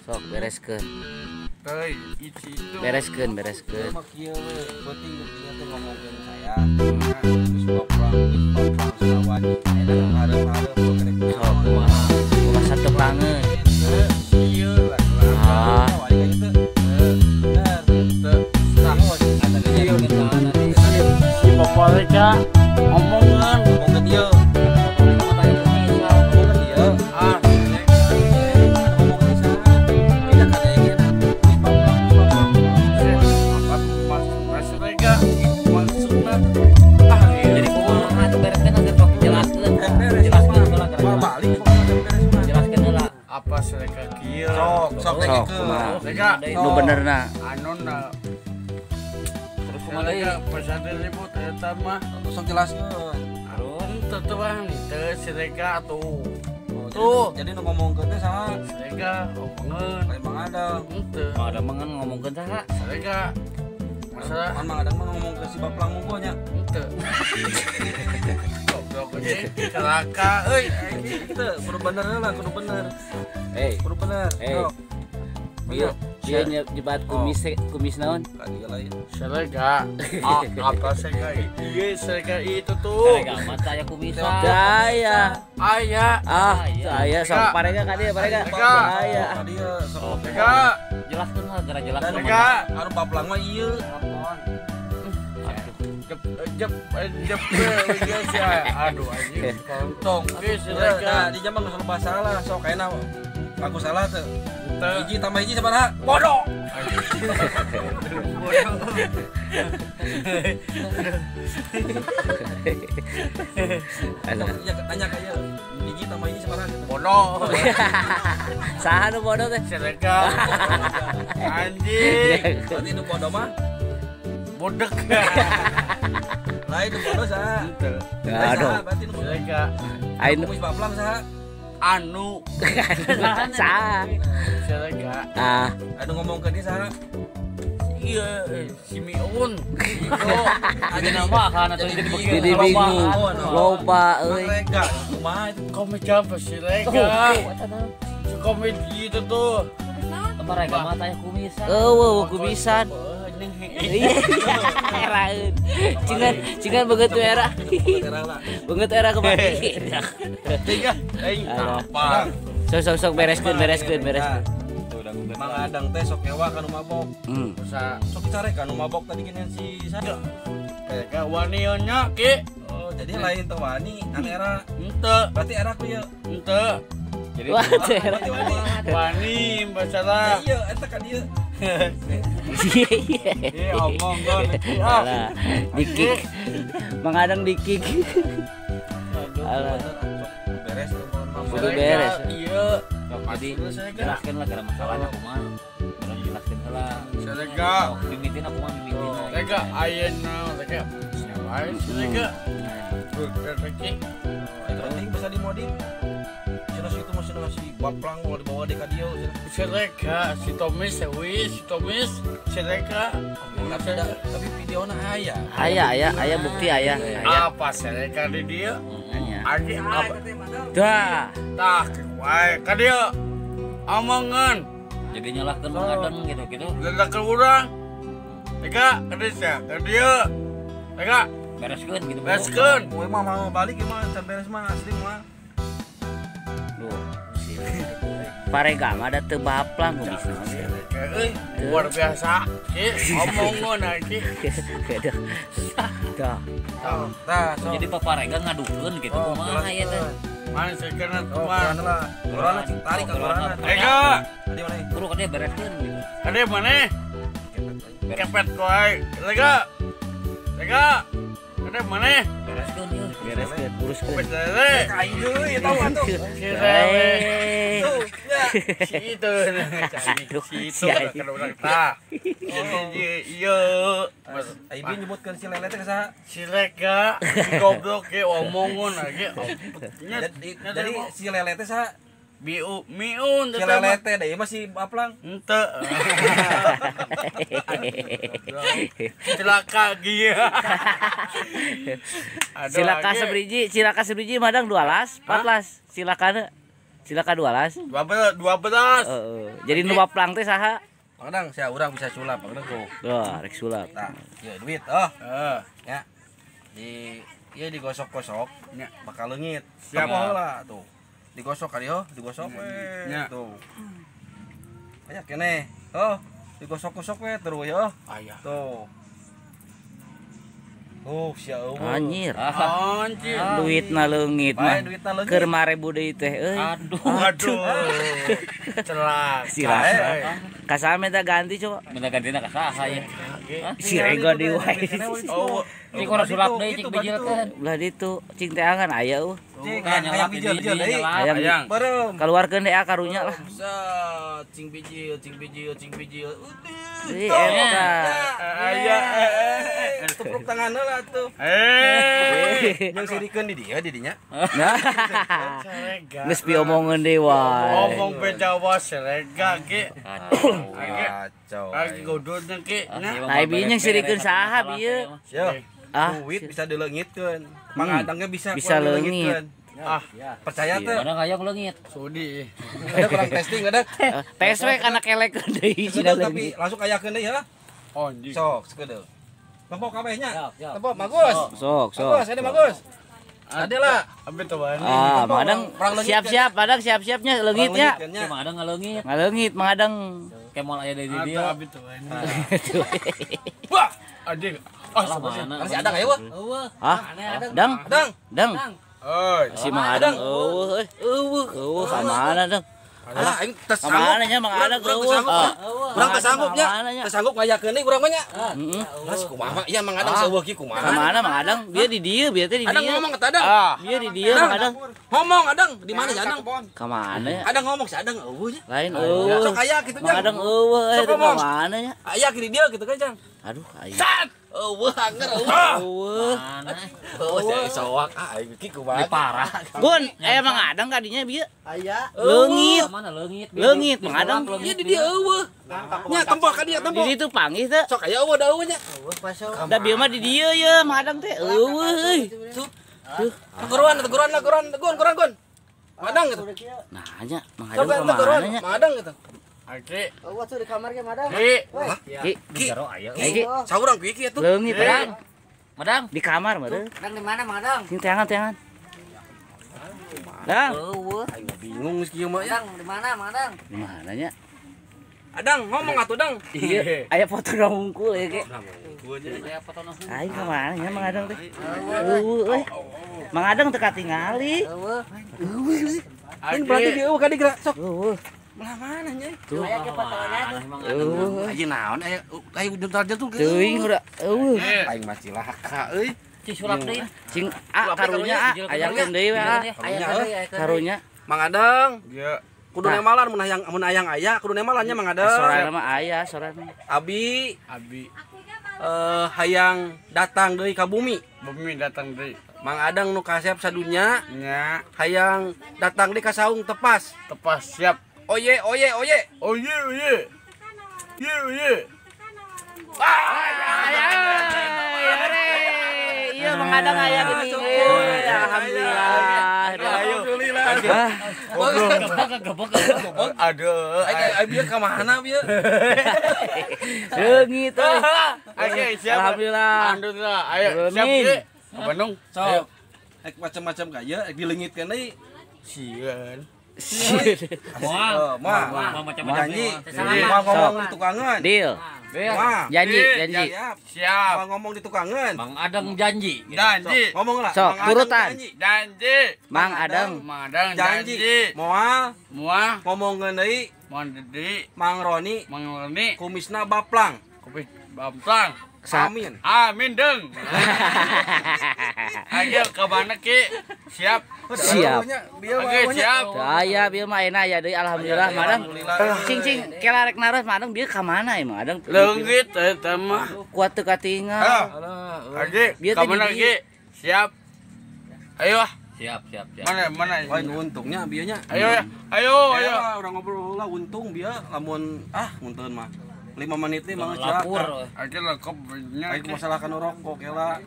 Sok bereskeun. Teuy, itu. Bereskeun, bereskeun. Mah kieu we, penting pentingnya teh ngomongkeun saya. Geus baplang, geus baplang sawani. Eta hareup-hareup kerek. Sok kumaha? Kumaha satukangeun. Ieu lah. Ah. Wani ka kitu. Bener, teu. Tah, ada kejadian Si bapak reka omongan. Ngomongkeun ieu. Ngomongkeun ieu. Ah, Ngomongkeun saha? Tidak ada yang kieu. Geus baplang, baplang. Apa mas reka maksudna ah ieu. Jadi kumaha tuh bereskeun agar sok jelaskeun. Jelaskeun heula Mau balik pokoknya beres mah. Jelaskeun heula. Apa mereka kieu? Sok, sok Sok gitu. kumaha? Reka Nu benerna. anu na Terus kumaha deui? mereka pesantren ribut eta mah. Sok jelaskeun. Arun teu bang teu si reka tuh. Oh, Tuh. Jadi nu ngomongkeun teh saha? Si reka omongan Lain Mang Adang. henteu. Mang Adang mah ngan ngomongkeun saha? Si reka masalah Kan Mang Adang mah ngomong ke si Baplang mungko nya. henteu. Goblok euy, celaka euy. Teu, kudu bener heula, kudu bener. Hei, Kudu bener. Hey. Sok. bieu bieu nyebat kumis kumis naon? Ka dieu lain. Si reka apa si reka ieu si reka itu tuh. Sarega mah teu aya kumisan. Daya. Aya. Ah, aya sok parega ka dieu parega. Reka. Aya. Ka dieu sok. Reka. Jelaskeun heula gara jelaskeun. Reka. Anu Baplang mah ieu. Jep jep jep ieu si aduh anjing kontong ge si Nah, reka. di zaman geus loba salah, sok ayeuna aku salah teu. Teu. Hiji tambah hiji sabaraha? Bodoh. Alah. Ya nanya ka ieu. Hiji tambah hiji sabaraha gitu. Bodoh. Saha nu bodoh teh? Si reka. Anjing. Berarti nu bodoh mah Bodek. lain nu bodoh saha? Henteu. Lain Aduh. saha berarti nu Si bodoh. reka Aing Kumis Baplang saha? anu saha? si reka. Ah, Anu ngomongkeun ieu saha? Iya, si Miun. Itu Jadi nama kan atuh jadi begitu. jadi bingung. Loba euy. Mang Rega, kumaha itu? komedi apa si reka? Si komedi itu tuh. Parega mah teu aya kumisan. Eueuh kumisan. Iya, eraeun. Cingan cingan beungeut tu era. Beungeut era kebagi. Tiga, aing apa? Sok sok sok bereskeun bereskeun bereskeun. Mang Adang teh sok ngewa ka nu mabok. Hmm. Sa Sok dicarek ka nu mabok tadi ginian si saya. reka wanionnya ki. Oh, jadi lain teu wani, kan era. Henteu, Berarti era ku ieu. henteu. Jadi Wah, teh era. Berarti wani. Wani masalah. Iya, eta ka dieu. Iya iya. Iya, omong gon. Ah, Alah, dikik. Mang Adang dikik. Alah. Sok beres tuh Kudu beres. Iya. Jadi jelaskeun lah gara masalahna kumaha. Urang jelaskeun heula. Si reka. Mimitina kumaha mimitina. Reka ayeuna reka. Siapa si reka? Reka. Penting bisa dimodif. Cenah situ mah cenah si Baplang ulah dibawa deui ka dieu cenah. Si reka, si Tomis, si Wis, si Tomis, si reka. Tapi tapi videona aya. Aya aya aya bukti aya. Aya. Apa si reka di dia? Aya. Adi apa? Dah. Tah, wae ka dia. Omongan, Jadi nyalahkeun Mang Adang gitu-gitu. ledak ke urang. Reka, ka dia sia, ka dia. Reka, Bereskeun gitu. bereskeun. Kowe mah mau balik gimana can beres mah asli mah. Duh. Si Parega mah da teu baplang kumis naon. Si reka euy, luar biasa. Ki, omongan ki. Aduh. Dah. Tah, Tah, sok. Jadi paparega ngadukeun gitu Oh, kumaha ya teh. mana si kena Oh, teman. Quran lah. Quran cing tarik ka Quran. Reka, Tadi mana? Kudu ka dia bereskeun gitu. ka dia mana? Kepet koe. Reka. Reka. Ka dia mana? Bereskeun ieu. Bereskeun, uruskeun. Kepet lele. Aing deui eta mah tuh. Si lele. Eh. Tuh, nya. Si itu. Si itu Si anjing. kan urang tah. Iya, iya. Aing nyebutkeun si Lele teh ka saha? Si Reka, si goblok ge omongan lagi. Jadi si Lele teh saha? Biu miun Si Lele teh da ieu mah si Baplang. Henteu. Celaka gia. Cilaka sebriji, cilaka sebriji madang 2 las, 4 las. Cilakana. Cilaka 12. 12. Heeh. Jadi nu baplang teh saha? Kadang saya urang bisa sulap, kadang tuh. Wah, rek sulap. Tah, ieu duit oh. Heeh. Ya. Di ieu digosok-gosok nya bakal leungit. Siap heula tuh. Digosok kali oh, digosok we tuh. Aya keneh. Oh, digosok-gosok we terus ya. Aya. Tuh. Oh, sia eueuh. Anjir. Anjir. Duitna leungit mah. Keur 5000 deui teh euy. Aduh. Aduh. Celaka. Cilaka. Ka saha minta ganti coba? Minta gantina ka saha ya? Si Rega deui wae. Oh, cing urang sulap deui cing bijilkeun. Belah ditu cing teangan aya eueuh. Cing hayang bijil deui. Hayang. Bareng. Kaluarkeun deui karunya lah. Cing bijil, cing bijil, cing bijil. Ih, eta. Aya. Tepuk tangan heula tuh. Yang sirikeun di dia di dinya. Nah. Geus piomongeun deui wae. Ngomong bejawa serega ge. Kacau. Lagi gododna ge. Nah, bieu yang sirikeun saha bieu? Ah, duit bisa dileungitkeun. Mangadangnya bisa leungit. Ah, percaya teh. Mana hayang leungit. Sudi. Ada kurang testing ada. Tes we kana kelekeun deui cenah tapi langsung ayakeun deui ya. Anjing. Sok sakedeung. Tempo kabeh nya. Tempo bagus. Sok, sok. Bagus, ada bagus. Ada lah. Ambil coba ini. Ah, Madang siap-siap, Madang siap-siapnya leungitnya. Cuma ada ngaleungit. Ngaleungit Madang. Kemol aya deui di dieu. Ambil coba ini. Wah, anjing. Ah, masih ada aya wah. Hah? Dang. Dang. Dang. Oi, si Mang Adang eueuh euy. Eueuh, eueuh ka mana dang? Alah aing teu sanggup. Ka mana nya Mang Adang eueuh. Urang teu sanggup nya. Teu sanggup ngayakeun deui urang mah nya. Heeh. Mas kumaha ieu Mang Adang seueuh kieu kumaha? Ka mana Mang Adang? Bieu di dieu, bieu teh di dieu. Adang ngomong ka Adang. Bieu di dieu Mang Adang. Ngomong Adang, di mana si Adang? Ka mana ya? Adang ngomong si Adang eueuh nya. Lain eueuh. Sok aya kitu Mang Adang eueuh Sok ka ngomong. mana nya? Aya di dieu kitu kan, Cang. Aduh, aing. Sat! Eueuh angger eueuh. Eueuh. Mana? Eueuh soak ah aing ki kumaha. Parah. Gun, aya Mang Adang ka dinya bieu. Aya. Leungit. Mana leungit? Leungit Mang Adang. Ieu di dieu eueuh. Nya tempo ka dieu tempo. Di ditu panggih teh. Sok aya eueuh da eueuh nya. Eueuh pasok. Da bieu mah di dieu ye Mang Adang teh. Eueuh euy. Tuh. Teguran, teguran, teguran, teguran, teguran, gun. Madang gitu. Nah, nya Mang Adang Coba ka teguran, mana nya? Madang gitu. Aki. Eueuh tuh di kamar ge Madang. Ki. Ki, Ki, Ki, saurang ku iki atuh. leungit Madang. Madang. Di kamar meureun. Madang di mana Madang? Sing teangan-teangan. Dang, Eueuh. Aing bingung geus kieu mah ya. Madang di mana Madang? di mana nya? Adang ngomong atuh Dang. Iya, aya foto ngungkul ya ge. Aya foto nu. Aing ka mana nya Mang Adang teh? Eueuh euy. Mang Adang teu katingali. Eueuh. Ini berarti dia eueuh ka dieu gerak sok. Eueuh. Belah mana nya? Tuh. Aya ge fotona tuh. Eueuh. Aja naon aya aya jentul-jentul Teuing udah eueuh. Aing mah cilaka euy. Cing sulap deui. Cing a karunya a ayakeun deui we a. Aya deui, aya deui. Karunya. Mang Adang, Iya. kudu nemalan mun hayang mun hayang aya kudu nemalan nya Mang Adang. Sorana mah aya sorana. Abi Abi hayang datang deui ka bumi. Bumi datang deui. Mang Adang nu kasep sadunya Nya, hayang datang deui ka saung tepas. tepas siap. Oye oye oye. Oye oye. Ye oye. Iya Mang Adang aya geuning. Alhamdulillah. Alhamdulillah. Ah, Gebek gebek. Aduh. Aing bieu ka mana bieu? leungit euy. Oke, siap. Alhamdulillah. Alhamdulillah. Ayo, siap Amin. Ki. Ke Bandung. Sok. Ek macam-macam ka ieu, ek dileungitkeun deui. Sieun. Moal. Moal. Moal macam-macam. Janji. Salaman. Moal ngomong di tukangan. Deal. Moal. Janji, janji. Siap. Siap. Moal ngomong di tukangan. Mang Adang janji. Janji. Sok, ngomong lah. Sok, Mang Adang turutan. janji. Janji. Mang Adang. Mang Adang Janji. janji. Moal Muah ngomongkeun deui Mang Dedi, Mang Roni Mang Roni, kumisna baplang. kopi bamplang. Amin. Amin deng. Ayo ke mana Ki? Siap. Siap. Oke, siap. Aya bieu mah enak ya deui alhamdulillah Madang. Cing cing kela rek naros Madang bieu ka mana ieu Madang? Leungit eta mah. Kuat teu katingal. Oke, Bieu ke teh mana di Ki? Siap. Ayo ah. Siap, siap, siap. Mana mana? Lain untungnya bieu nya. Ayo ya. Ayo, ayo. Urang ngobrol lah untung bieu lamun ah munteun mah. 5 menit nih mah Lapur. Aki lekep nya. Aing masalah kana rokok kela.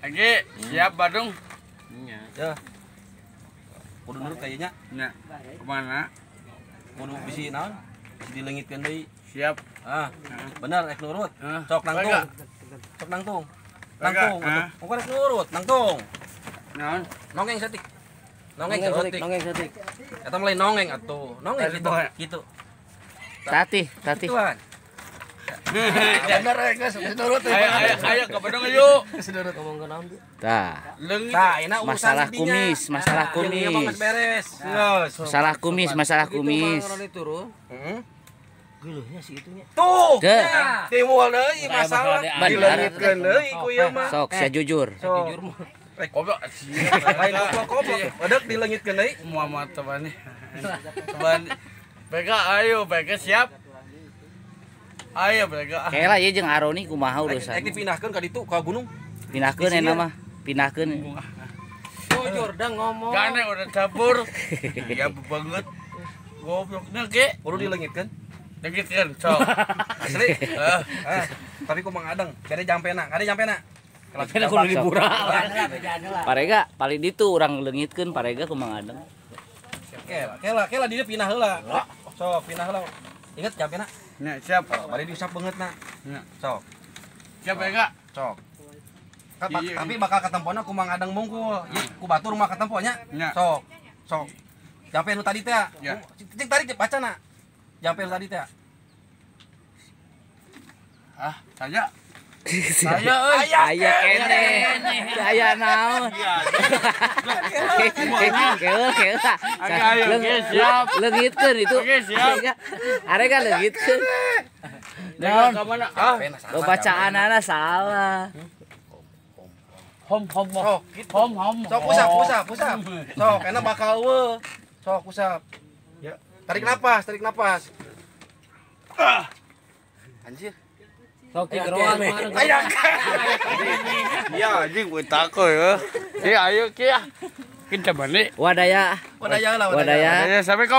Aki siap Badung. Ya. Kudu nurut kayaknya. Nya. Kemana? Kudu bisi naon? Bisi dilengitkeun deui. Siap. Ah, bener rek nurut. Sok nangtung. Sok nangtung. Nangtung atuh. Pokoknya rek nurut, nangtung. Naon? Nongeng saeutik. Nongeng saeutik. Nongeng saeutik. Eta mah lain nongeng atuh. Nongeng gitu. Gitu. Tati, tati. Gituan. Bener geus nurut. Ayo ke Bandung yuk. Geus nurut ngomong ke naon. Tah. Tah, enak urusan masalah kumis, masalah kumis. Beres. Masalah kumis, masalah kumis. Heeh. Geuleuhnya si itunya. Tuh. Timbul deui masalah. Dileungitkeun deui ku ieu mah. Sok sia jujur. Jujur mah. Rek goblok. Lain goblok-goblok. Edek dileungitkeun deui. Muhammad teman. Teman. Bega ayo, Bega siap. Ayo Bega. Kela ieu jeung Aroni kumaha urusan. Rek dipindahkeun ka ditu ka gunung. Pindahkeun enak mah, pindahkeun. Jujur dah ngomong. Gane udah campur. Ya banget. Gobloknya ge. Kudu dileungitkeun. Leungitkeun sok. Asli. Tapi ku Mang Adeng, kade jampena, kade jampena. Kena kudu dibura. Parega paling ditu urang leungitkeun parega ku Mang Adeng. Kela, kela, kela dia pindah heula. Sok pindah heula. Ingat jampena. Nya siap. Bari diusap banget na. Nya. Sok. Siap Bega. Sok. Tapi bakal ketempona ku Mang Adeng mungkul. Ieu ku batur mah ketemponya. Sok. Sok. Jampe nu tadi teh. Cik tarik baca na. Jampe nu tadi teh. Ah, saya. Saya euy. Aya kene. Aya naon. Keul keul. Siap. Leungitkeun itu. Oke, siap. Arega leungitkeun. Naon? Ah, bacaanana salah. Hom hom hom hom. Sok usap usap usap. Sok enak bakal eueuh. Sok usap. Ya. Tarik napas, tarik napas. Anjir. Sok geroan. Ayo. Ya anjing gue takut ya. Ayo kia. Kita balik. Wadaya. Wadaya lah wadaya. Wadaya sampai kau.